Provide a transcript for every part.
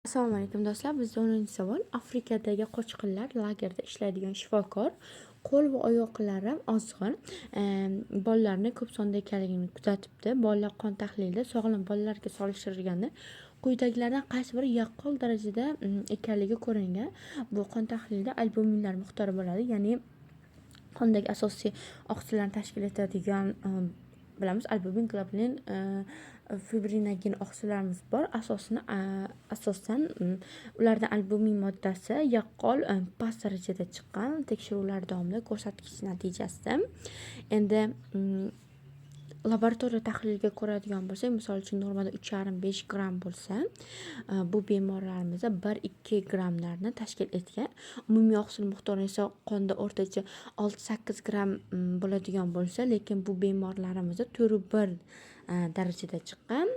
Assalomu alaykum, do'stlar. Bizda 10-savol. Afrikadagi qochqinlar lagerida ishlaydigan shifokor qo'l va oyoqlari ozg'in bolalarni ko'p sonda ekanligini kuzatibdi. Bolalar qon tahlilida sog'lom bolalarga solishtirilganda quyidagilardan qaysi biri yaqqol darajada ekanligi ko'ringan? Bu qon tahlilida albuminlar miqdori bo'ladi, ya'ni qondagi asosiy oqsillarni tashkil etadigan, bilamiz, albumin, globulin, fibrinogen oqsillarimiz bor. Asosan ulardan albumin moddasi yaqqol past darajada chiqqan tekshiruvlar davomida ko'rsatkich natijasida. Endi laboratoriya tahliliga ko'radigan bo'lsak, misol uchun, normada 3,5-5 gramm bo'lsa, bu bemorlarimizda 1-2 grammlarni tashkil etgan. Umumiy oqsil miqdori esa qonda o'rtacha 6-8 gramm bo'ladigan bo'lsa, lekin bu bemorlarimizda 4,1 darajada chiqqan.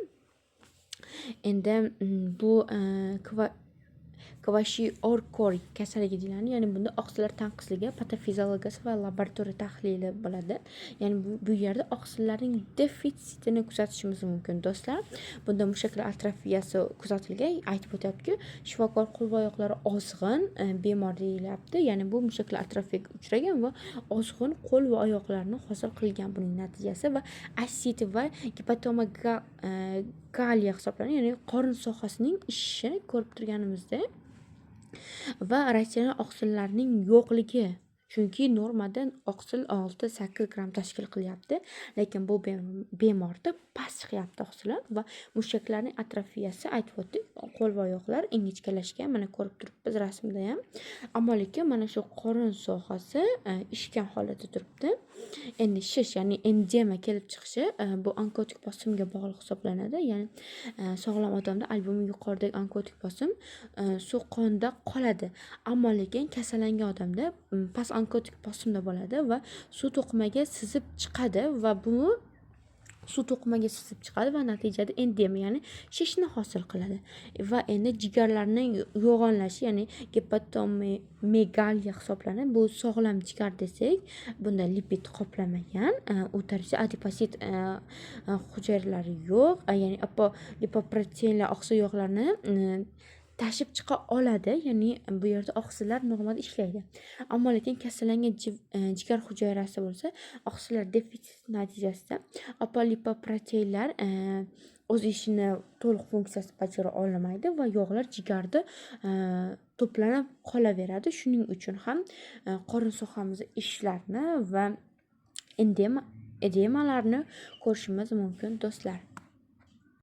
Endi bu kvashiorkor kasalligi deyiladi, ya'ni bunda oqsillar tanqisligi patofiziologiyasi va laboratoriya tahlili bo'ladi. Ya'ni bu yerda oqsillarning defitsitini kuzatishimiz mumkin, do'stlar. Bunda mushaklar atrofiyasi kuzatilgan. Aytib o'tyaptiki, shifokor qo'l va oyoqlari ozg'in bemor deyilyapti, ya'ni bu mushaklar atrofiyaga uchragan va ozg'in qo'l va oyoqlarni hosil qilgan buning natijasi va assit va gepatomegalия hisoblanadi, ya'ni qorin sohasining ishini ko'rib turganimizda va ratsional oqsillarning yo'qligi, chunki normada oqsil 6-8 gramm tashkil qilyapti, lekin bu bemorda past chiqyapti oqsillar. Va mushaklarning atrofiyasi, aytib o'tdik, qo'l va oyoqlar ingichkalashgan, mana ko'rib turibmiz rasmda ham. Ammo lekin mana shu qorin sohasi ishgan holatda turibdi. Endi shish, ya'ni edema kelib chiqishi bu onkotik bosimga bog'liq hisoblanadi, ya'ni sog'lom odamda albumin yuqoridagi onkotik bosim suv qonda qoladi, ammo lekin kasallangan odamda past onkotik bosimda bo'ladi va suv to'qimaga sizib chiqadi va bu suv to'qimaga sizib chiqadi va natijada edema, ya'ni shishni hosil qiladi. Va endi jigarlarning yo'g'onlashishi, ya'ni gepatomegaliya hisoblanadi. Bu sog'lom jigar desak, bunda lipid qoplamagan, u tarzda adiposit hujayralari yo'q, ya'ni lipoproteinlar oqsil yog'larni tashib chiqa oladi, ya'ni bu yerda oqsillar normada ishlaydi. Ammo lekin kasallangan jigar hujayrasi bo'lsa, oqsillar defitsiti natijasida apolipoproteinlar o'z ishini to'liq funksiyasini bajara olmaydi va yog'lar jigarda to'planib qolaveradi. Shuning uchun ham qorin sohamizda ishlarni va edemalarni ko'rishimiz mumkin, do'stlar.